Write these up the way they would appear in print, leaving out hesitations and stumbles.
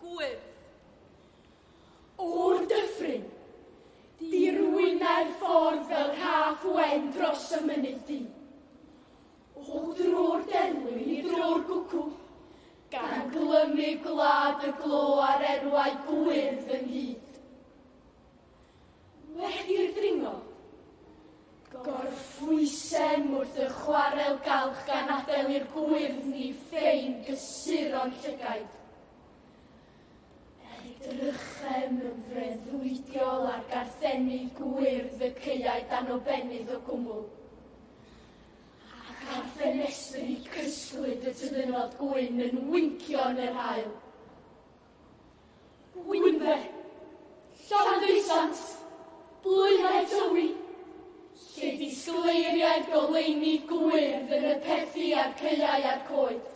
Gwyrdd. O'r dyffryn, dirwynai'r ffordd fel rhaff wen dros y mynydd du. O dro'r derwyn i dro'r gwcw, gan glymu gwlad y glo a'r erwau gwyrdd ynghyd. Wedi'r dringo, gorffwysem wrth y chwarel galch gan adael i'r gwyrddni ffein gysuro'n llygaid. Edrychem yn freuddwydiol ar garthenni gwyrdd y caeau dan obennydd o gwmwl, ac ar ffenestri cysglyd y tyddynnod gwyn yn wincio yn yr haul. Gwynfe, Llanddeusant, Blaenau Tywi, lle disgleiriai'r goleuni gwyrdd yn y perthi a'r caeau a'r coed.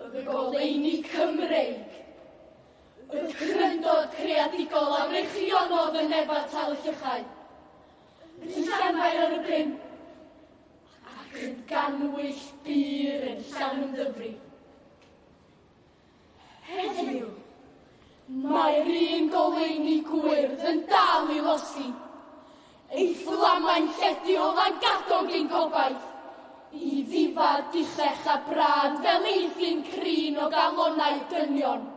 Y goleuni Cymreig. Y cryndod creadigol a wreichionodd yn nefad tal y llychau. Yn Llanfair ar y bryn. Ac yn gannwyll bur yn Llanymddyfri. Heddiw, mae'r un goleuni gwyrdd yn dal i losi. Ei fflamau'n lledu o Langadog ein gobaith, i ddifa, dichell a brad fel eithin crin o galonnau dynion.